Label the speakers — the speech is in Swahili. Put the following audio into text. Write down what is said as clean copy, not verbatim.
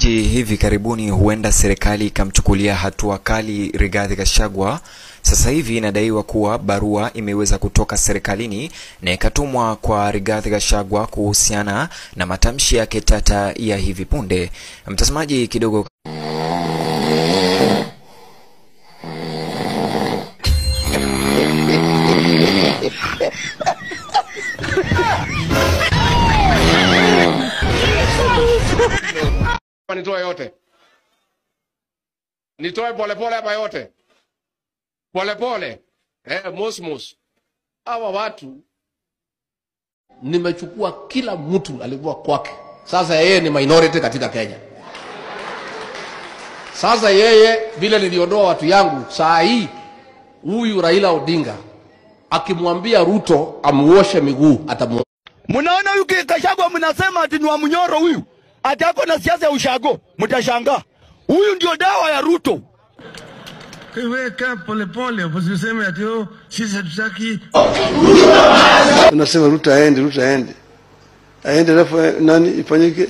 Speaker 1: Mtazamaji, hivi karibuni huenda serikali ikamchukulia hatua kali Rigathi Gachagua. Sasa hivi inadaiwa kuwa barua imeweza kutoka serikalini na ikatumwa kwa Rigathi Gachagua kuhusiana na matamshi yake tata ya hivi punde. Mtazamaji, kidogo
Speaker 2: nitoe yote. Nitoe pole pole hapa yote. Pole pole. Mos. Hawa watu nimechukua kila mtu alikuwa kwake. Sasa yeye ni minority katika Kenya. Sasa yeye vile niliondoa watu yangu, saa hii huyu Raila Odinga akimwambia Ruto amuoshe miguu atamu.
Speaker 3: Mnaona huyu Gachagua mnasema ati ni wa Munyoro huyu. Ati ako na siasa ya ushago, mtashangaa. Huyu ndio dawa ya Ruto.
Speaker 4: Weka pole pole, usiseme ati oh sisi hatutaki.
Speaker 5: Unasema Ruto aende, Ruto aende. Aende alafu nani ifanyike?